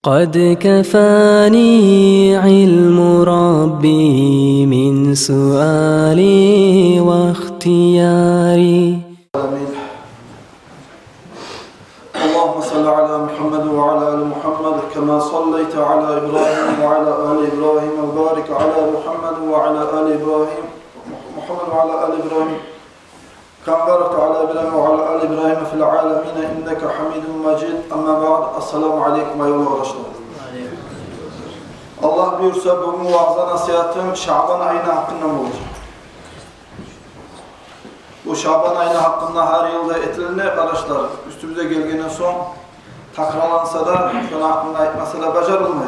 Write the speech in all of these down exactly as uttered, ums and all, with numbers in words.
قد كفاني علم ربي من سؤالي واختياري. آمين. اللهم صل على محمد وعلى آل محمد كما صليت على إبراهيم وعلى آل إبراهيم وبارك على محمد وعلى آل إبراهيم، محمد وعلى آل إبراهيم كما باركت على إبراهيم وعلى آل إبراهيم في العالمين إنك حميد مجيد. أما بعد، السلام عليكم أيها الأخوة. Аллагь буюрса, бугюн ваъза-насигьатым Шаъбан айны гьакъындан болажакъ. Бу Шаъбан айны гьакъында гьар йыл да этилине, къардашлар. Уьстюбюзге гелгенден сонг такрарланса да, шону гьакъында айтмаса да бажарылмай.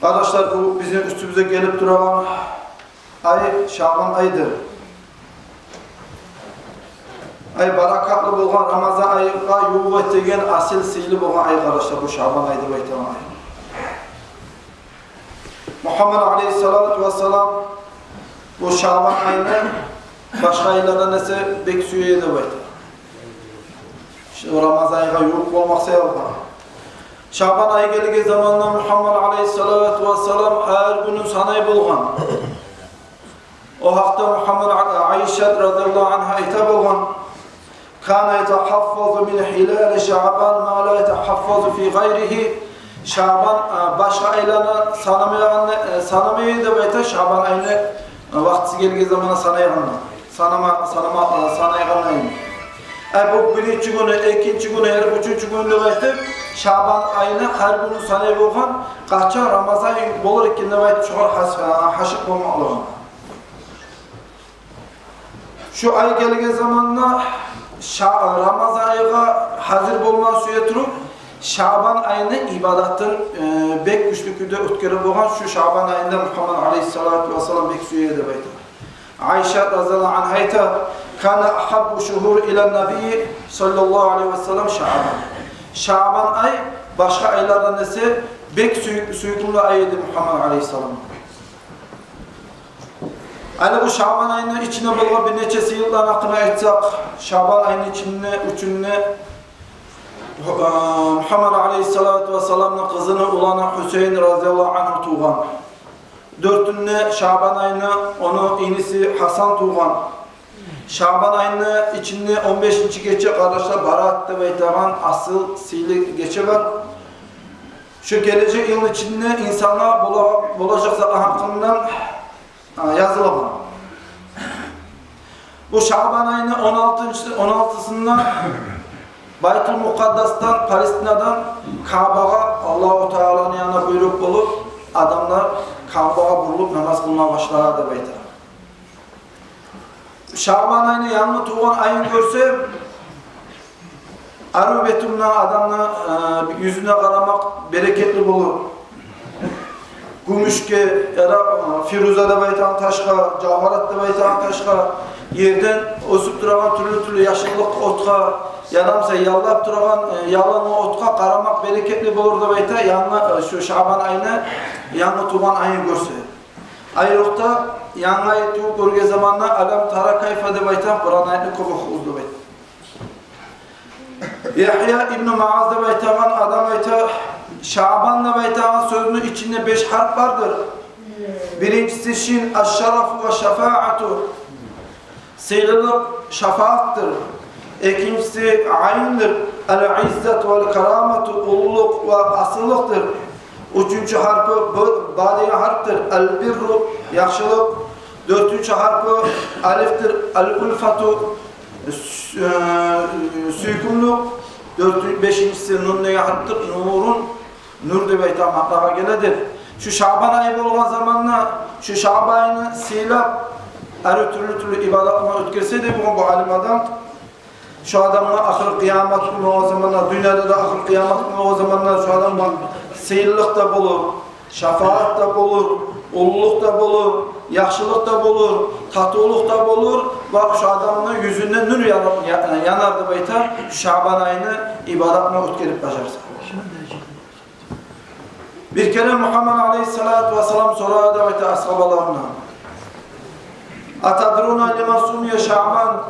Къардашлар, бу бизин уьстюбюзге гелип турагъан ай Шаъбан айдыр. Ай, баракатлы болгъан Рамазан айгъа ювукъ этеген асил сыйлы болгъан ай, къардашлар, бу Шаъбан ай деп айтагъан ай. Мугьаммад алейгьиссалату вассалам бу Шаъбан айны башгъа айлардан эсе бек сюе деп айта. Шу Рамазан айгъа ювукъ болмакъ себепли. Шаъбан ай гелген заманда Мугьаммад алейгьиссалату вассалам гьар гюнюн санай болгъан. О гьакъда Мугьаммад, Айшат радияллагьу ангьа айта болгъан: كان يتحفظ من هلال شعبان ما لا يتحفظ في غيره. Шаъбан, э, башгъа айланы санамайгъан, э, санамай деп айта, Шаъбан айны, э, вакътиси гелген заманда санайгъанда. Санама, санама, э, санайгъан айны. Э, бу биринчи гюню, экинчи гюню, яда уьчюнчю гюню деп айтып, Шаъбан айны гьар гюнюн санай болгъан, къачан Рамазан ай болур экен деп айтып, шогъар гьас-, э, гьашыкъ болмакълыгъын. Шу ай гелген заманда Ша-, Рамазан айгъа гьазир болма сюе туруп, Шаъбан айны ибадатын, э, бек гючлю кюйде оьтгере болгъан. Шу Шаъбан айында Мугьаммад алейгьиссалату вассалам бек сюе деп айта. Айшат радияллагьу ангьа айта: كان أحب الشهور إلى النبي صلى الله عليه وسلم شعبان. Шаъбан ай башгъа айлардан эсе бек сюй-, сюйкюмлю ай эди Мугьаммад алейгьиссаламгъа. Гьали бу Шаъбан айны ичинде болгъан бир нече сыйлыкъланы гьакъында айтсакъ, Шаъбан айны ичинде уьчюнде, э, Мугьаммад алейгьиссалату вассаламны къызыны уланы Гьусейин радияллагьу ангьу тувгъан. Дёртюнде Шаъбан айны ону иниси Гьасан тувгъан. Шаъбан айны ичинде он бешинчи гече, къардашлар, Бараат деп айтагъан асил сыйлы гече бар. Шу гележек йылны ичинде инсангъа бола-, болажакъ затны гьакъындан, а, язылгъан. Бу Шаъбан айны он алтынчы, он алтысында Байтул Мукъаддасдан, Палестинадан Каъбагъа Аллагьу Тааланы янындан буйрукъ болуп, адамлар Каъбагъа бурулуп намаз къылма башлагъан деп айта. Шаъбан айны янгы тувгъан айын гёрсе, арив бетунгдан адамны, э, юзюне къарамакъ берекетли болур. Гюмюшге, яда, э, фируза деп айтагъан ташгъа, жавгьарат деп айтагъан ташгъа, ерден оьсюп турагъан тюрлю-тюрлю яшыллыкъ отгъа, яда буса яллап турагъан, э, ялланма отгъа къарамакъ берекетли болур деп айта, янгы, э, шу Шаъбан айны янгы тувгъан айын гёрсе. Айрокъда янгы ай тувуп гёрген заманда «Алам тара кайфа» деп айтагъан Къуран аятны кёп охугъуз деп айта. Ягья ибну Муаз деп айтагъан адам айта: Шаъбан деп айтагъан сёзню ичинде беш гьарп бардыр. Биринчиси шин, аш-шарафу ва шафаату, сыйлылыкъ, шафаатдыр. Экинчиси айндыр, ал-иззату вал карамату, уллулукъ ва асилликдир. Уьчюнчю гьарпы б, ба деген гьарпдыр, ал-бирру, яхшылыкъ. Дёртюнчю гьарпы алифдир, ал-ульфату, сю, э, сюйкюмлюк. Дёртю, бешинчиси нун деген гьарпдыр, нурун, нур деп айтагъан маънагъа геледир. Шу Шаъбан ай болгъан заманда шу Шаъбан айны сыйлап, арив тюрлю-тюрлю ибадатлар оьтгерсе дей болгъан бу алим адам, шу адамгъа ахыр къыямат гюн болгъан заманда, дюньяда да ахыр къыямат гюн болгъан заманда шу адамгъа сыйлылыкъ да болур, шафаат да болур, уллулукъ да болур, яхшылыкъ да болур, татывлукъ да болур, ва шу адамны юзюнден нур яна-, я-, янар деп айта, шу Шаъбан айны ибадатлар оьтгерип бажарса. Бир керен Мугьаммад алейгьиссалату вассалам сорады деп айта асгьабаларына: «Атадруна лима суммия Шаъбан?»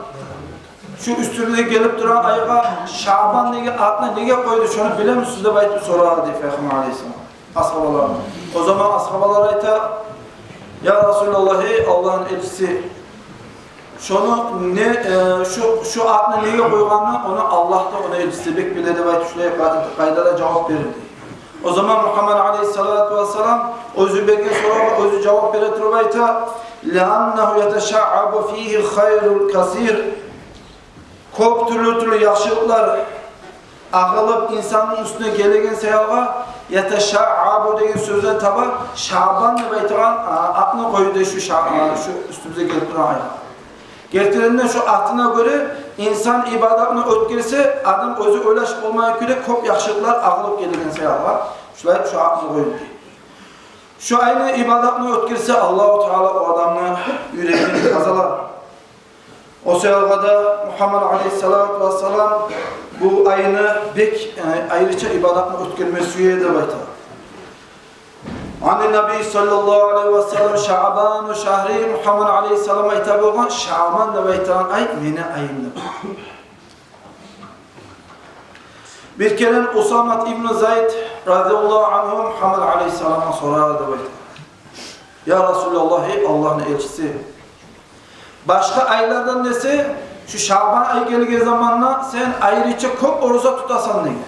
«Шу уьстюбюзге гелип турагъан айгъа Шаъбан деген атны неге къойду, шону билемисиз?» — деп айтып сорады дей Пайхаммар алайгьиссалам асгьабаларына. О заман асгьабалар айта: «Я Расулаллагь, эй Аллагьны элчиси, шону не, э, шу, шу атны неге къойгъанны ону Аллагь да, ону элчиси де бек биле», — деп айтып, шулай къа-, къайдада жавап берди. О заман Мугьаммад алайгьиссалату вассалам оьзю берген сорагъа оьзю жавап бере туруп айта: «Лианнагьу яташаъабу фигьи хайрул касир». Кёп тюрлю-тюрлю яхшылыкълар агъылып инсанны уьстюне гелеген саялгъа, яташаъабу деген сёзден таба Шаъбан деп айтагъан, а, атны къойду шу Шаъ-, а, шу уьстюбюзге гелип турагъан айгъа. Гертиден де, шу атына гёре инсан ибадатны оьтгерсе, адам оьзю ойлашып болмайгъан кюйде кёп яхшылыкълар агъылып гелеген саялгъа, шулай шу атны къойду дей. Шу айны ибадатны оьтгерсе, Аллагьу Таала о адамны юрегин тазалар. О саялгъа да Мугьаммад алайгьиссалату вассалам бу айны бек, э, айрыча ибадатны оьтгерме сюе деп айта. Ани Наби саллаллагьу алайгьи ва саллам: «Шаъбану шагьри», Мугьаммад алайгьиссалам айта болгъан, «Шаъбан деп айтагъан ай мени айым», — деп. Бир керен Усамат ибн Зайд разияллагьу ангьу Мугьаммад алайгьиссаламгъа сорады деп айта: «Я Расулаллагь, эй Аллагьны элчиси, башгъа айлардан эсе шу Шаъбан ай гелген заманда сен айрыча кёп ораза тутасан, — деген.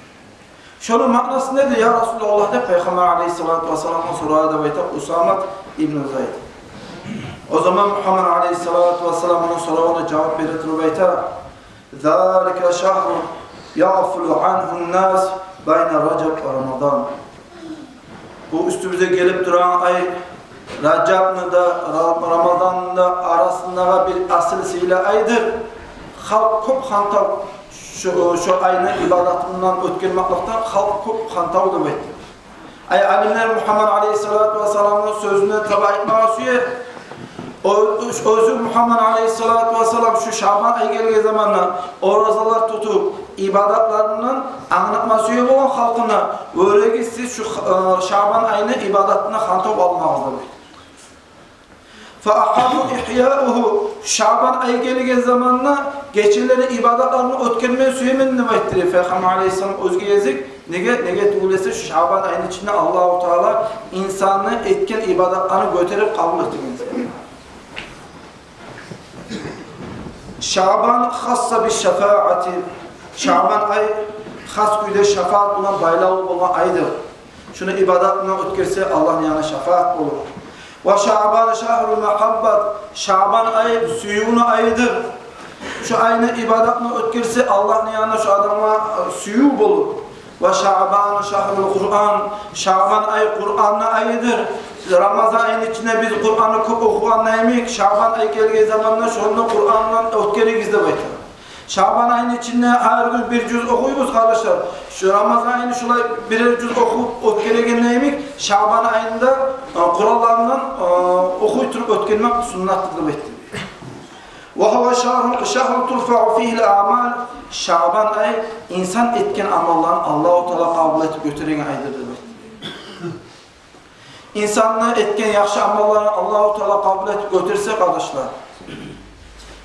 — Шону маънасы недир, я Расулаллагь?» — деп Пайхаммар алайгьиссалату вассаламгъа сорады деп айта Усамат ибн Зайд. О заман Мугьаммад алайгьиссалату вассалам ону сорагъына жавап бере туруп айта: «Залика шагьру ягъфулу ангьу ннас байна Ражаб ва Рамадан». Бу уьстюбюзге гелип турагъан ай Ражабны да, Ра-, Рамазанны да арасындагъы бир асил сыйлы айдыр. Халкъ кёп хантав шу, шу айны ибадатындан оьтгермекликден халкъ кёп хантав деп айтды. Ай, алимлер Мугьаммад алайгьиссалату вассаламны сёзюне таба айтмагъа сюе. О, оьзю Мугьаммад алайгьиссалату вассалам шу Шаъбан ай гелген заманда оразалар тутуп, ибадатларындан англатма сюе болгъан халкъына: «Вёрегиз сиз шу, э, Шаъбан айны ибадатына хантав болмагъыз», — деп айтды. «Фа агьаббу ихьяугьу», Шаъбан ай гелген заманда гечелери ибадатларымны оьтгерме сюемен деп айтды дей Пайхаммар алайгьиссалам оьзге гезик. Неге, неге тюгюл эсе, шу Шаъбан айны ичинде Аллагьу Таала инсанны этген ибадатларын гётерип къабул этген. Шаъбан хасса бишшафаъати. Шаъбан ай хас кюйде шафаат булан байлавлу болгъан айдыр. Шуну ибадат булан оьтгерсе, Аллагьны янына шафаат болур. Ва Шаъбан шагьрул магьаббат. Шаъбан ай сюювню айыдыр. Шу айны ибадат булан оьтгерсе, Аллагьны янына шу адамгъа, э, сююв болур. Ва Шаъбан шагьрул Къуръан. Шаъбан ай Къуръанны айыдыр. Рамазан айны ичинде биз Къуръанны кёп охугъанда йимик, Шаъбан ай гелген заманда шону Къуръандан оьтгеригиз деп айта. Шаъбан айны ичинде гьар гюн бир жюз охуйбуз, къардашлар. Шу Рамазан айны шулай бирер жюз охуп оьтгерегенде йимик, Шаъбан айны да, э, Къуръанларындан, э, охуй туруп оьтгермек суннатдыр деп айтды. Ва гьува шагьру, шагьру турфаъу фигьил аъмал. Шаъбан ай инсан этген амалларын Аллагьу Таала къабул этип гётереген айдыр деп айтды. Инсанны этген яхшы амалларын Аллагьу Таала къабул этип гётерсе, къардашлар,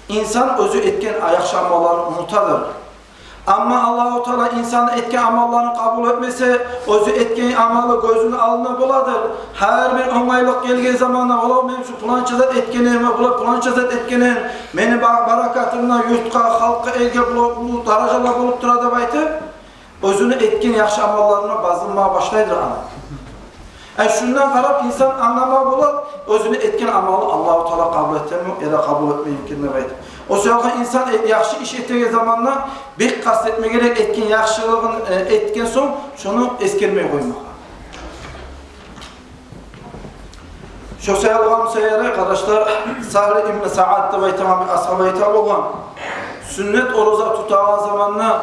инсан оьзю этген яхшы амалларын унутадыр. Амма Аллагьу Таала инсанны этген амалларын къабул этмесе, оьзю этген амалы гёзюню алдында боладыр. Гьар бир онгайлыкъ гелген заманда: «Олай, мен шу пуланча зат этгенмен, булай пуланча зат этгенмен, мени ба-, баракатымдан юртгъа, халкъгъа, элге булай уллу даражалар болуп тура», — деп айтып, оьзюню этген яхшы амалларына базынмагъа башлайдыр адам. Э, шундан къарап инсан англама бола, оьзюню этген амалы Аллагьу Таала къабул этеми яда къабул этмейми экен деп айтып. О саялы инсан, э, яхшы иш этеген заманда бек къаст этме герек, этген яхшылыгъын, э, этген сонг шону эсгермей къоймагъа. Шо саялы, къардашлар, Сагьл ибн Саъд деп айтагъан бир асгьаб айта болгъан: сюннет ораза тутагъан заманда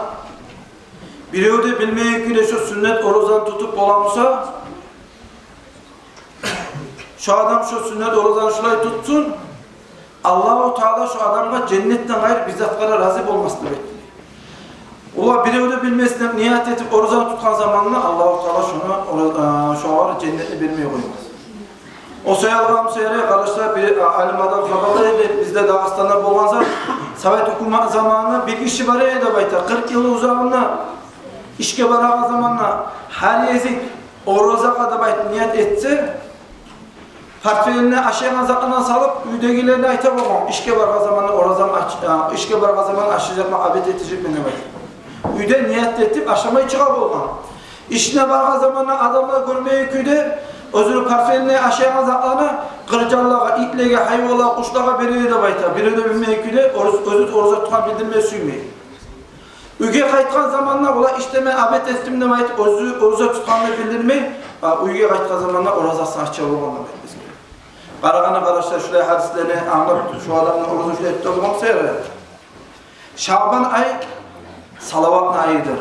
бирев де билмейген кюйде шо сюннет оразаны тутуп бола буса, шо адам шо сюннет оразаны шулай тутсун, Аллагьу Таала шо адамгъа женнетден къайры бир затгъа да рази болмас деп айтды. Олар бирев де билмесин деп ният этип оразаны тутгъан заманда Аллагьу Таала шону ора-, э, шогъар женнетни бермей къоймас. О саялы, къардашлар, бир алим адам хабарлай эди, бизде Дагъыстанда болгъан зат, совет гьукумат заманында бир гиши бар эди деп айта, къыркъ йыл узагъында ишге барагъан заманда гьар гезик оразагъа деп айтып ният этсе, портфелине ашайгъан затларын салып, уьйдегилерине айта болгъан: «Ишге баргъан заманда оразам ач-, а, ишге баргъан заманда ашажакъман, обед этежекмен», — деп айтып. Уьйде ният этип, ашамай чыгъа болгъан. Ишине баргъан заманда адамлар гёрмейген кюйде, оьзюню портфелине ашайгъан затланы къыржанлагъа, итлеге, гьайванлагъа, къушлагъа бере эди деп айта. Бирев де билмейген кюйде, оьз-, оьзю ораза тутгъанын билдирмеге сюймей. Уьйге къайтгъан заманда: «Олай, ишде мен обед этдим», — деп айтып, оьзю ораза тутгъанын билдирмей, а уьйге къайтгъан заманда оразасын ача болгъан деп айта бизге. Къарагъанда, къардашлар, шулай гьадислени англап, шу адамны ораза шулай тутуп болгъан сыйры. Шагьбан ай салаватны айыдыр.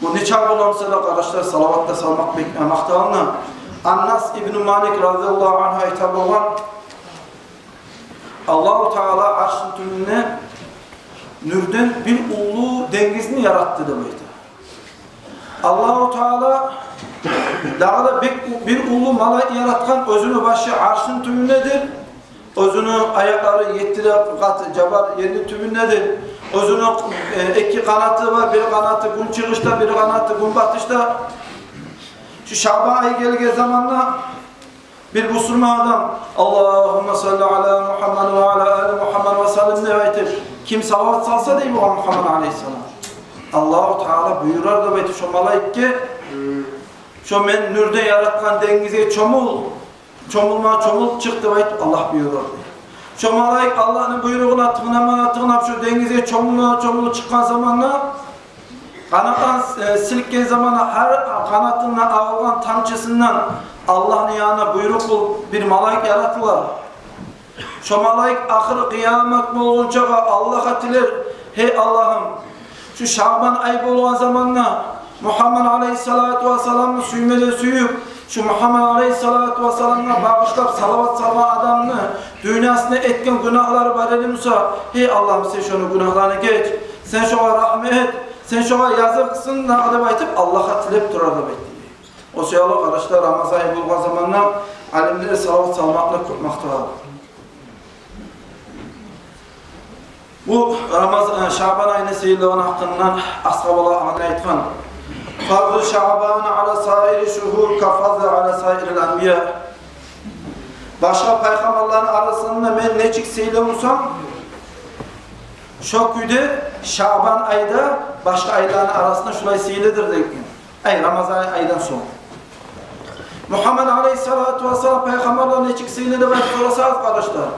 Бу нечакъы бола буса да, къардашлар, салават да салмакъ бек, э, макътавлу. Анас ибну Малик разияллагьу ангьу айта болгъан: Аллагьу Таала аршны тюбюнде нюрден бир уллу денгизни яратды деп айта. Аллагьу Таала дагъы да бир, бир уллу малайик яратгъан, оьзюню башы аршны тюбюндедир, оьзюню аякълары етти де къат жабар ерни тюбюндедир. Оьзюню, э, эки къанаты бар, бир къанаты гюнчыгъышда, бир къанаты гюнбатышда. Шу Шагьбан ай гелген заманда бир бусурман адам: «Аллагьумма салли аля Мухаммад ва аля али Мухаммад ва саллим», — деп айтып, ким салават салса дей бугъар, Мухаммад алейгьиссалам, Аллагьу Таала буюрар деп айтып шо малайикге: «Шо мен нюрден яратгъан денгизге чомул, чомулма, чомулуп чыкъ», — деп айтып Аллагь буюрар дей. Шо малайик Аллагьны буйругъуна тынглама, тынглап, шо денгизге чомулма, чомулуп чыкъгъан заманда, къанатдан, э, силкген заманда, гьар къанатындан агъылгъан тамчысындан Аллагьны янына буйрукъ болуп бир малайик яратыла. Шо малайик ахыр къыямат болгъунчагъа Аллагьгъа тилер: «Гьей Аллагьым, шу Шагьбан ай болгъан заманда Мухаммад алейгьиссалату вассаламны сюймеде сююп, шу Мухаммад алейгьиссалату вассаламгъа багъышлап салават салгъан адамны дюньясында этген гюнагьлары бар эди буса, гьей Аллагьым, сен шону гюнагьларын геч, сен шогъар рагьму эт, сен шогъар языкъсын дагъы», — деп айтып, Аллагьгъа тилеп турар деп айтды. О саялы, къардашлар, Рамазан ай болгъан заманда алимлер салават салмакъны кёп макътагъан. Бу Рамазан, э, Шагьбан айны сыйлылыгъыны гьакъындан асгьабалар айтгъан: «Фазлу Шагьбана аля саири шугьур ка фазли аля саирил анбия». Башгъа пайхаммарланы арасында мен нечик сыйлы бусам, шо кюйде Шагьбан ай да башгъа айланы арасында шулай сыйлыдыр деген. Ай, Рамазан айдан сонг. Мухаммад алейгьиссалату вассалам пайхаммарлар нечик сыйлы деп айтып сорасагъыз, къардашлар,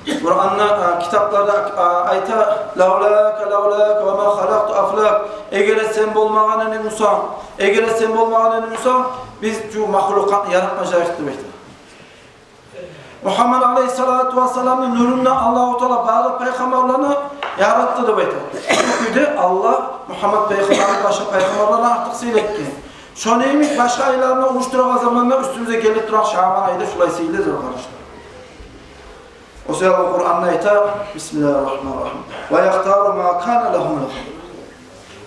Къуранда, а, китапларда, а, айта: «Лавлака, лавлака ва ма халакъту афлак». Эгер де сен болмагъан эдинг буса, эгер де сен болмагъан эдинг буса, биз шу махлукъатны яратмажакъ эдик деп айта. Мухаммад алейгьиссалату вассаламны нюрюнден Аллагьу Таала бары пайхаммарланы яратды деп айта. Шо кюйде Аллагь Мухаммад пайхаммарны башгъа пайхаммарлардан артыкъ сыйлы этген. Шону йимик башгъа айларына уруштурагъан заманда уьстюбюзге гелип турагъан Шагьбан ай да шулай сыйлыдыр, къардашлар. О саялы Къуранда айта: «Бисмиллагьи ррагьмани ррагьим. Ва яхтару ма кана лагьумул хайр».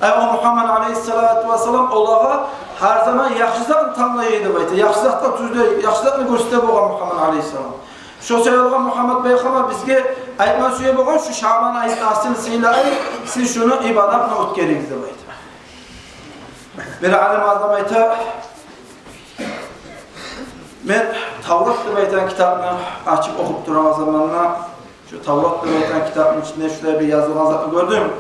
Ай, о Мухаммад алейгьиссалату вассалам олагъа гьар заман яхшы затны танглай эди деп айта. Яхшы затгъа тюзлей, яхшы затны гёрсете болгъан Мухаммад алейгьиссалам. Шо саялы Мухаммад пайхаммар бизге айтма сюе болгъан: «Шу Шагьбан ай асил сыйлы ай, сиз шуну ибадат булан оьтгеригиз», — деп айта. Бир алим адам айта: «Мен Таврат деп айтагъан китапны ачып охуп турагъан заманда, шу Таврат деп айтагъан китапны ичинде шулай бир язылгъан затны гёрдюм.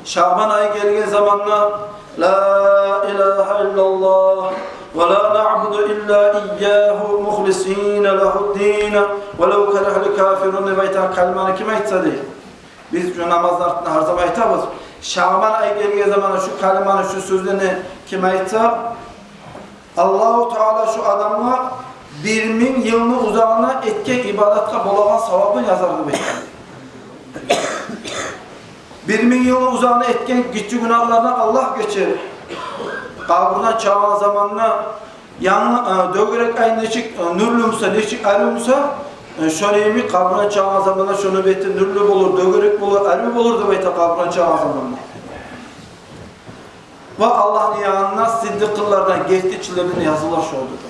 Шагьбан ай гелген заманда: ла илагьа иллаллагь ва ла наъбуду илла ийягьу мухлисина лагьуддина ва лав каригьал кафирун», — деп айтагъан калиманы ким айтса дей. Биз шу намазны артында гьар заман айтабыз. Шагьбан ай гелген заманда шу калиманы, шу сёзлени ким айтса, Аллагьу Таала шу адамгъа бир минг йылны узагъына этген ибадатгъа болагъан савабын язар деп айтгъан. Бир минг йылны узагъына этген гиччи гюнагьлардан Аллагь гечер. Къабурдан чыгъагъан заманда янгы, э, дёгерек ай нечик, э, нюрлю буса, нечик арив буса, э, шону йимик къабурдан чыгъагъан заманда шону бети нюрлю болур, дёгерек болур, арив болур деп айта къабурдан чыгъагъан заманда. Ва Аллагьны янына сыддыкъылардан, гертичилерден язылар шо деп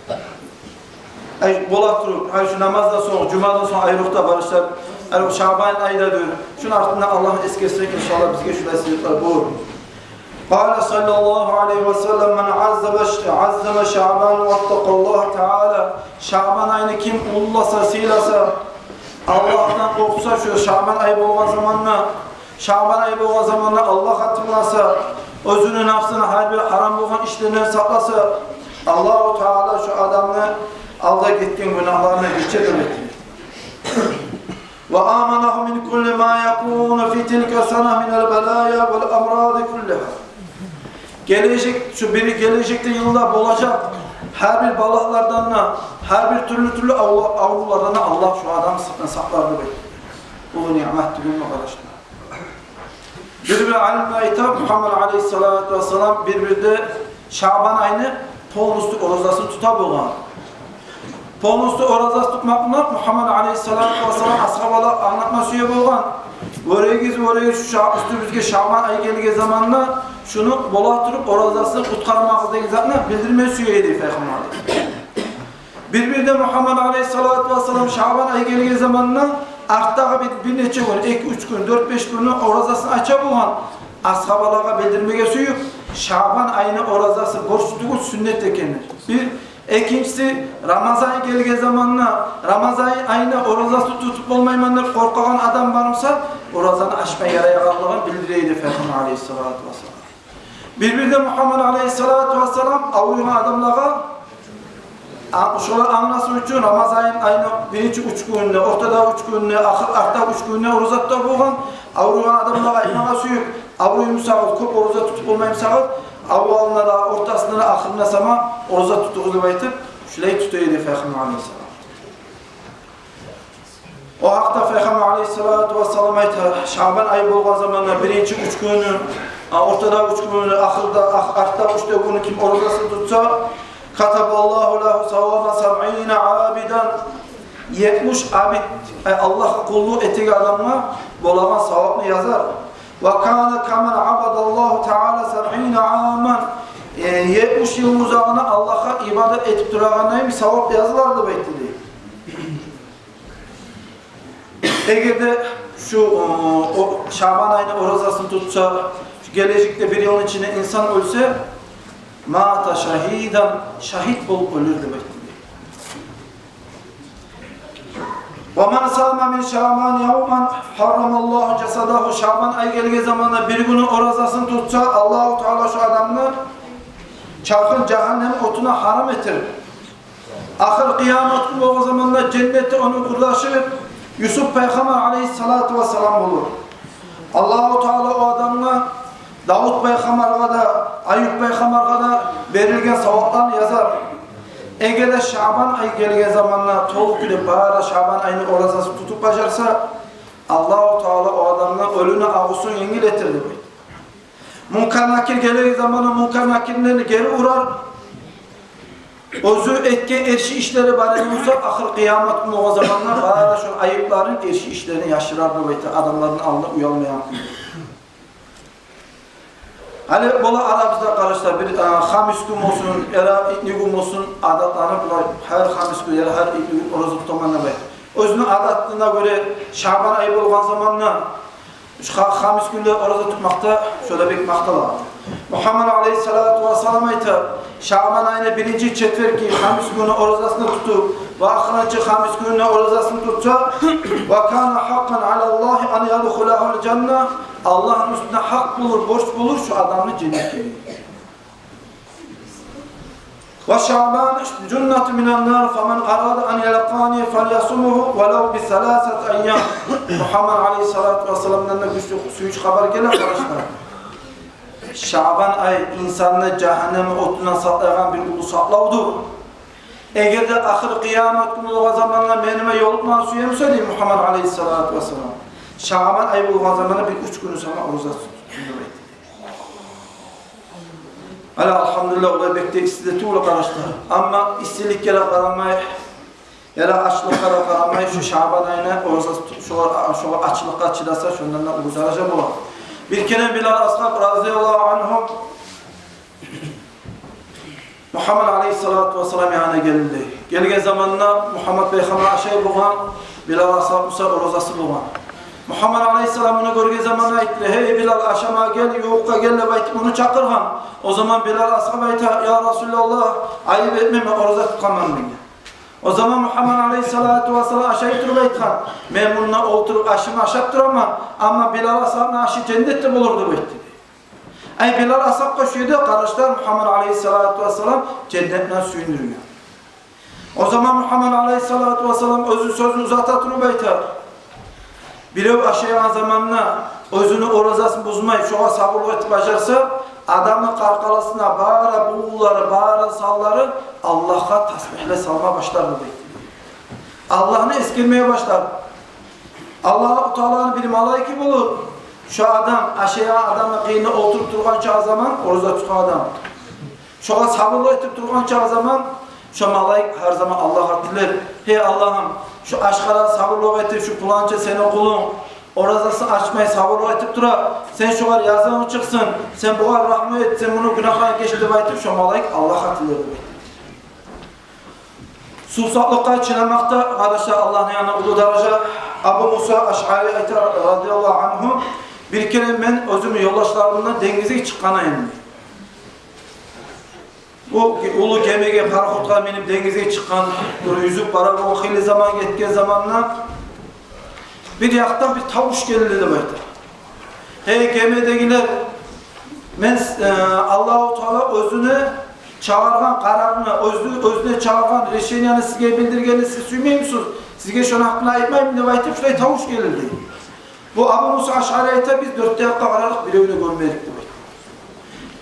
айта. Ай, бола туруп, ай, шу намаздан сонг, жумадан сонг айрокъда барышлар, ай, о Шабан айдадыр. Шуну артында Аллагьны эсгерсек, иншаллагь, бизге шулай сыйлыкълар болур. قال صلى الله عليه وسلم: من عظم ش-، عظم شعبان واتقى الله تعالى. Шабан айны ким уллуласа, сыйласа, Аллагьдан къоркъса, шу Шабан ай болгъан заманда, Шабан ай болгъан заманда Аллагьны хатирлесе, оьзюню напсыны гьар бир гьарам болгъан ишлерден сакъласа, Аллагьу Таала шу адамны алда гетген гюнагьларын гечер деп айта. وآمنه من كل ما يكون في تلك السنة من البلايا والأمراض كلها. Гележек, шу бир гележекде йылда болажакъ гьар бир балагьлардан да, гьар бир тюрлю-тюрлю авла-, аврувлардан да Аллагь шу адамны сакълар деп айта. Уллу ниъмат тюгюлмю, къардашлар? Бир-бир алимлер айта, Мугьаммад алейгьиссалату вассалам бир-бирде Шабан айны полностью оразасын тута болгъан. Полностью оразасын тутмакъны Мугьаммад алейгьиссалату вассалам асгьабалагъа англатма сюе болгъан. Гёрегиз, гёрегиз, шу ша-, уьстюбюзге Шабан ай гелген заманда шуну бола туруп оразасын къутгъармагъыз деген затны билдирме сюе эди Пайхаммар. Бир-бирде Мугьаммад алейгьиссалату вассалам Шабан ай гелген заманда артдагъы бир, бир нече гюн, эки-уьч гюн, дёрт-беш гюнню оразасын ача болгъан. Асгьабалагъа билдирмеге сююп, Шабан айны оразасы борч тюгюл, сюннет экенни. Бир, экинчиси, Рамазан гелген заманда, Рамазан айны оразасын тутуп болмайман деп къоркъагъан адам бар буса, оразаны ачма ярайгъанлыгъын билдире эди Пайхаммар алейгьиссалату вассалам. Бир-бирде Мугьаммад алейгьиссалату вассалам авруйгъан адамлагъа, а, шолар англасын учун, Рамазан айны биринчи уьч гюнюнде, ортадагъы уьч гюнюнде, ахыр, артдагъы уьч гюнюнде ораза тута болгъан. Авруйгъан адамлагъа айтмагъа сююп, авруй бусагъыз, кёп ораза тутуп болмай бусагъыз, аввалында да, ортасында да, ахырында сама ораза тутугъуз деп айтып, шулай тута эди Пайхаммар алейгьиссалам. О гьакъда Пайхаммар алейгьиссалату вассалам айта, Шабан ай болгъан заманда биринчи уьч гюню, а, ортадагъы уьч гюню, ахырда, ах-, артдагъы уьч де гюню ким оразасын тутса, كتب الله له ثواب سبعين عابدا. Етмиш абид, ай, Аллагьгъа къуллукъ этеген адамгъа болагъан савапны язар. وكان كمن عبد الله تعالى سبعين عاما. Э, етмиш йыл узагъына Аллагьгъа ибадат этип турагъандай савап язылар деп айтды дей. Эгер де шу, о, о, Шабан айны оразасын тутса, шу гележекде бир йылны ичинде инсан оьлсе, مات شهيدا, шагьит болуп оьлюр деп айтды. ومن صام من شعبان يوما حرم الله جسده. Шабан ай гелген заманда бир гюню оразасын тутса, Аллагьу Таала шу адамны чархын жагьаннем отуна гьарам этер. Ахыр къыямат гюн болгъан заманда женнетде ону къурдашы Юсуп пайхаммар алейгьиссалату вассалам болур. Аллагьу Таала о адамгъа Давут пайхаммаргъа да, Аюп пайхаммаргъа да берилген савапланы язар. Эгер де Шабан ай гелген заманда толу кюйде бары Шабан айны оразасын тутуп бажарса, Аллагьу Таала о адамны оьлюню агъусун енгил этер деп айта. Мункар Накир гелеген заманда Мункар Накирлени гери урар. Оьзю этген эрши ишлери бар эди буса, ахыр къыямат гюн болгъан заманда бары шо айыпларын, эрши ишлерин яшырар деп айта, адамланы алдына уялмайгъан кюйде. Гьали бола арабызда, къардашлар, бир, а, хамис гюн болсун, яда итни гюн болсун, адатланып булай, гьар хамис гюн, яда гьар итни гюн ораза тутаман деп айта. Оьзюню адатына гёре Шабан ай болгъан заманда шу ха-, хамис гюнде ораза тутмакъда шо да бек макътала. Мугьаммад алейгьиссалату вассалам айта, Шабан айны биринчи четверги, хамис гюню оразасын тутуп ва ахырынчы хамис гюню оразасын тутса, وكان حقا على الله أن يدخله الجنة, Аллагьны уьстюне гьакъ болур, борч болур шу адамны женнетге. وشعبان جنة من النار فمن أراد أن يلقاني فليصمه ولو ثلاثة أيام. Мугьаммад алейгьиссалату вассаламдан да гючлю сююнч хабар геле, къардашлар. Шабан ай инсанны жагьаннем отундан сакълайгъан бир уллу сакълавдур. Эгер де ахыр къыямат гюн болгъан заманда мени булан ёлукъмагъа сюе буса, дей Мугьаммад алейгьиссалату вассалам, Шабан ай болгъан заманда бир уьч гюню сама ораза тутсун деп айта. Гьали, альгьамдулиллагь, олай бек де исси де тюгюл, къардашлар. Амма иссиликге де къарамай, яда ачлыкъгъа да къарамай, шу Шабан айны ораза тутуп, шогъар, шогъар, ачлыкъгъа чыдаса, шондан да уллу даража бола. Бир керен Билал асгьаб разияллагьу ангьу, Мугь-, Мугьаммат алайгьиссалату вассалам янына гелди. Гелген заманда Мугьаммат пайхаммар ашай болгъан, Билал асгьаб буса оразасы болгъан. Мугьаммат алайгьиссалам муну гёрген заманда айтды: «Гьей, Билал, ашама гел, ювукъгъа гел», — деп айтып, муну чакъыргъан. О заман Билал асгьаб айта: «Я Расулаллагь, айып этме, мен ораза тутгъанман», — деген. О заман Мугьаммат алайгьиссалату вассалам ашай туруп айтгъан: «Мен мунда олтуруп ашымны ашап тураман, амма Билал асгьабны ашы женнетде болур», — деп айтды. Ай, Билал асгьабгъа шо ерде, къардашлар, Мугьаммат алайгьиссалату вассалам женнетинден сююндюрген. О заман Мугьаммат алайгьиссалату вассалам оьзю сёзюн узата туруп айта: «Бирев ашайгъан заманда оьзюню оразасын бузмай, шогъар сабурлукъ этип бажарса, адамны къаркъарасына бары бувунлары, бары санлары Аллагьгъа тасбигьлер салма башлар», — деп айтды. Аллагьны эсгермеге башлар. Аллагьу Тааланы бир малайики болуп, шо адам, ашайгъан адамны къырыйына олтуруп тургъан чагъы заман, ораза тутгъан адам, шогъар сабурлукъ этип тургъан чагъы заман, шо малайик гьар заман Аллагьгъа тилер: «Гьей Аллагьым, шо ашгъа да сабурлукъ этип, шо пуланча сени къулунг оразасын ачмай сабурлукъ этип тура, сен шогъар язывунг чыкъсын, сен бугъар рагьму эт, сен муну гюнагьларын геч», — деп айтып, шо малайик Аллагьгъа тилер, деп айтды. Сувсаплыкъгъа чыдамакъ да, къардашлар, Аллагьны янында уллу даража. Абу Муса Ашъари айта, радияллагьу ангьу: «Бир керен мен оьзюмню ёлдашларым булан денгизге чыкъгъан эдим. Бу уллу гемеге, пароходгъа минип денгизге чыкъгъан, бир юзюп бара болгъан хыйлы заман гетген заманда бир якъдан бир тавуш гелди», — деп айта. «Гьей, гемедегилер, мен, э, Аллагьу Таала оьзюне чыгъаргъан къарарны, оьзю, оьзюне чыгъаргъан решенияны сизге билдиргенни сиз сюймеймисиз? Сизге шону гьакъында айтмаймы?» — деп айтып, шулай тавуш гелди. Бу Абу Муса Ашъари айта: «Биз дёрт де якъгъа къарадыкъ, биревню де гёрмедик», — деп айта.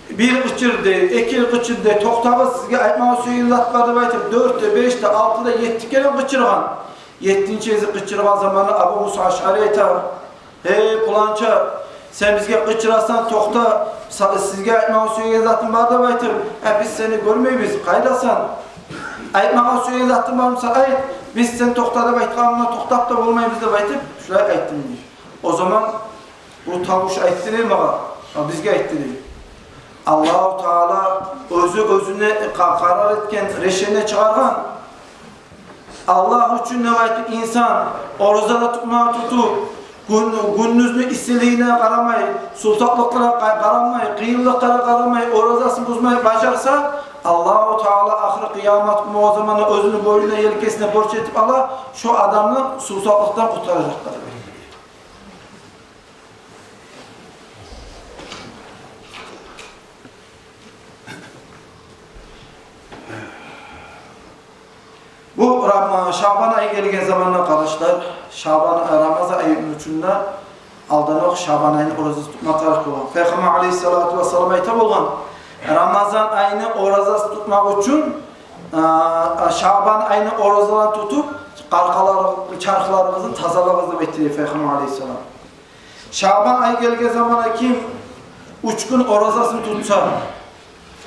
«Бир къычырды, эки къычырды: „Токътагъыз, сизге айтмагъа сюеген зат бар“, — деп айтып, дёрт де, беш де, алты да, етти керен къычыргъан. Еттинчи гезик къычыргъан заманда Абу Муса Ашъари айта: „Гьей, пуланча, сен бизге къычырасан, токъта, са-, сизге айтмагъа сюеген затым бар деп айтып, а биз сени гёрмейбиз, къайдасан? Айтмагъа сюеген затынг бар буса айт, биз сен токъта деп айтгъанынга токътап да болмайбыз“, — деп айтып, шулай айтдым, — дей. О заман бу тавуш айтды, дей, магъа, а, бизге айтды, дей. Аллагьу Таала оьзю оьзюне къа-, къарар этген, решение чыгъаргъан. Аллагь учун деп айтып, инсан ораза да тутма-, тутуп, гюн-, гюндюзню иссилигине къарамай, сувсаплыкълагъа къа-, къарамай, къыйынлыкълагъа къарамай, оразасын бузмай бажарса, Аллагьу Таала ахыр къыямат гюн о заманда оьзюню бойнуна, елкесине борч этип ала шо адамны сувсаплыкъдан къутгъаражакъ деп. Бу Рама-, Шабан ай гелген заманда, къардашлар, Шабан, Рамазан айны учун да алданокъ Шабан айны оразасын тутма тарыкъ болгъан. Пайхаммар алейгьиссалату вассалам айта болгъан: «Рамазан айны оразасын тутмакъ учун, а, а, Шабан айны оразаларын тутуп, къаркъаралар-, чархларыгъызны тазалагъыз», — деп айтды Пайхаммар алейгьиссалам. Шабан ай гелген заманда ким уьч гюн оразасын тутса,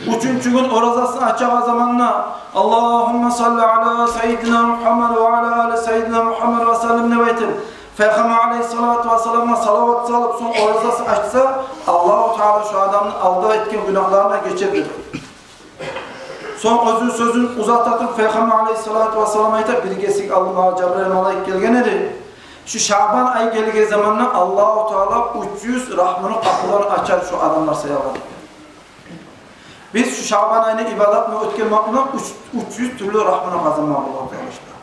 уьчюнчю гюн оразасын ачагъан заманда: «Аллагьумма салли аля саййидина Мухаммад ва аля али саййидина Мухаммад ва саллим», — деп айтып, Пайхаммар алейгьиссалату вассаламгъа салават салып, сонг оразасын ачса, Аллагьу Таала шо адамны алда этген гюнагьларын гечер. Сонг оьзюню сёзюн узата туруп, Пайхаммар алейгьиссалату вассалам айта: «Бир гесек алдын магъа Жабрайыл малайик гелген эди. Шу Шабан ай гелген заманда Аллагьу Таала уьч юз рагьмуну къапуларын ачар шу адамлар саялы». Биз шу Шабан айны ибадатына оьтгермек булан уьч, уьч юз тюрлю рагьмуну къазанмагъа бола, къардашлар.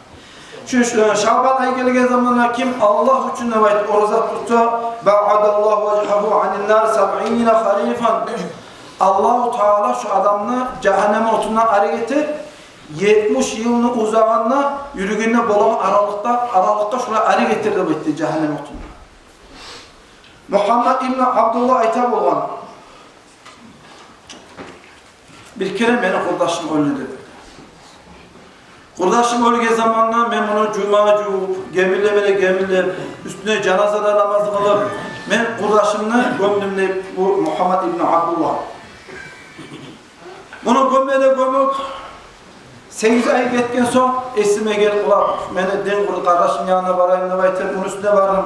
Шу, шу Шабан ай гелген заманда ким Аллагь учун деп айтып ораза тутса, «баъадаллагьу важгьагьу анин нар сабъина харифан». Аллагьу Таала шу адамны жагьаннем отундан арек этер, етмиш йылны узагъында юрюгенде болагъан аралыкъда, аралыкъда шулай арек этер деп айтды жагьаннем отундан. Мухаммад ибн Абдуллагь айта болгъан: «Бир керен мени къурдашым оьлдю», — деди. «Къурдашым оьлген заманда мен муну жувма жувуп, гебинлеме де гебинлеп, уьстюне жаназа да намаз къылып, мен къурдашымны гёмдюм», — деп бу Мухаммад ибн Абдуллагь. Муну гёмме де гёмюп, сегиз ай гетген сонг эсиме гелип, «Улан, мен де дин къур-, къардашым янына барайым деп айтып, муну уьстюне бардым.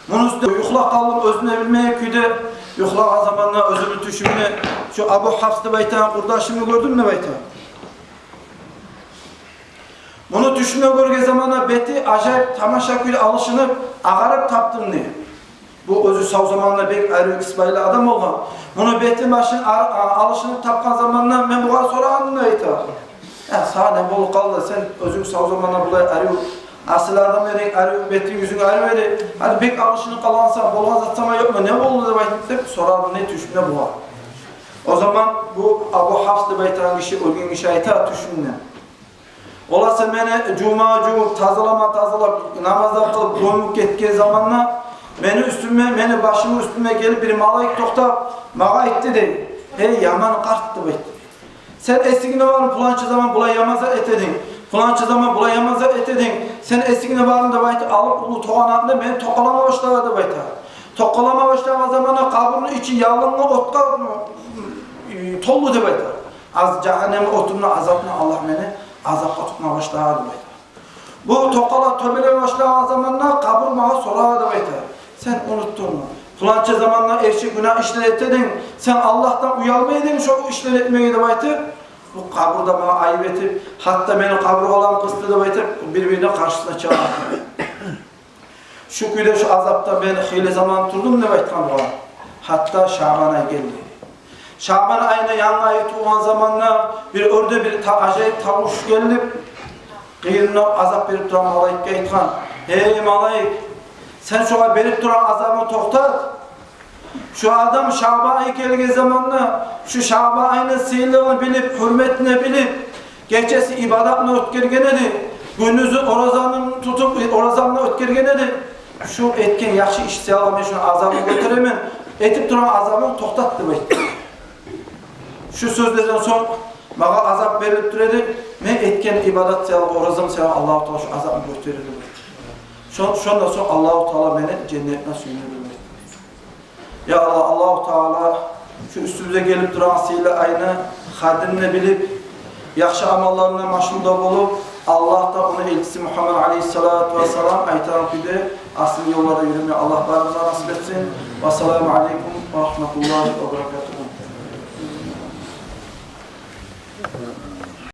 Муну уьстюне юхлап къалдым, оьзюм де билмейген кюйде. Юхлагъан заманда оьзюню тюшюнде шу Абу Хафс деп айтагъан къурдашымны гёрдюм деп айта. Муну тюшюнде гёрген заманда бети ажайып тамаша кюйде алышынып, агъарып тапдым дей. Бу оьзю сав заманда бек арив исбайы адам болгъан. Муну бетин башын ар-, а-, алышынып тапгъан заманда мен бугъар сорагъаным деп айта. «Я, сагъа не болуп къалды? Сен оьзюнг сав заманда булай арив, асил адам эдинг, арив бетинг, юзюнг арив эди. Гьали бек алышынып къалгъансан, болгъан зат сама ёкъму? Не болду?» — деп айтып, деп сорадым дей тюшюмде бугъар. О заман бу Абу Хафс деп айтагъан гиши, оьлген гиши айта тюшюнде: «Олай сен мени жувма жувуп, тазалама тазалап, намаз да къылып, гёмюп гетген заманда мени уьстюме, мени башымны уьстюне гелип бир малайик токътап, магъа айтды дей: „Гьей, яман къарт, — деп айтды, — сен эсингде бармы, пуланча заман булай яман зат эте эдинг, пуланча заман булай яман зат эте эдинг, сен эсингде бармы, — деп айтып, — алып уллу тогъан атны мени токъалама башлагъан», — деп айта. Токъалама башлагъан заманда къабурну ичи ялынгъы отгъа, м, толду деп айта. Аз жагьаннемни отундан, азапдан Аллагь мени азапгъа тутма башлагъан деп айта. Бу токъала тёбелеме башлагъан заманда къабур магъа сорагъан деп айта: «Сен унутдунгму? Пуланча заманда эрши гюнагь ишлер эте эдинг, сен Аллагьдан уялмай эдингми шо ишлер этмеге?» — деп айтып, бу къабурда магъа айып этип, гьатта мени къабургъаларым къысды деп айтып, бир-бирине къаршысына чыгъа. Шу кюйде, шу азапда мен хыйлы заман турдум деп айтгъан бугъар. Гьатта Шабан ай гелди. Шабан айны янгы айы тувгъан заманда бир оьрде бир та-, ажайып тавуш гелип, къырыйында азап берип турагъан малайикге айтгъан: «Гьей малайик, сен шогъар берип турагъан азабынгны токътат. Шу адам Шабан ай гелген заманда, шу Шабан айны сыйлыгъын билип, гьюрметин билип, гечесин ибадатны оьтгерген эди, гюндюзюн оразаны тутуп, оразаны оьтгерген эди. Шу этген яхшы иши саялы мен шуну азабын гётеремен, этип турагъан азабынгны токътат», — деп айтды. «Шу сёзлерден сонг магъа азап берилип тура эди, мен этген ибадат саялы, оразам саялы Аллагьу Таала шу азапны гётерер», — деп айтды. Шон-, шондан сонг Аллагьу Таала мени женнетине сююндюрдю деп айтды. Я Аллагь, Аллагьу Таала шу уьстюбюзге гелип турагъан сыйлы айны къадирин билип, яхшы амалларына машгъул да болуп, Аллагьдан, ону элчиси Мугьаммад алейгьиссалату вассалам айтагъан кюйде асил ёлларда юрюме Аллагь барыбызгъа насип этсин. Вассаламу алейкум ва рагьматуллагьи ва баракатугьу.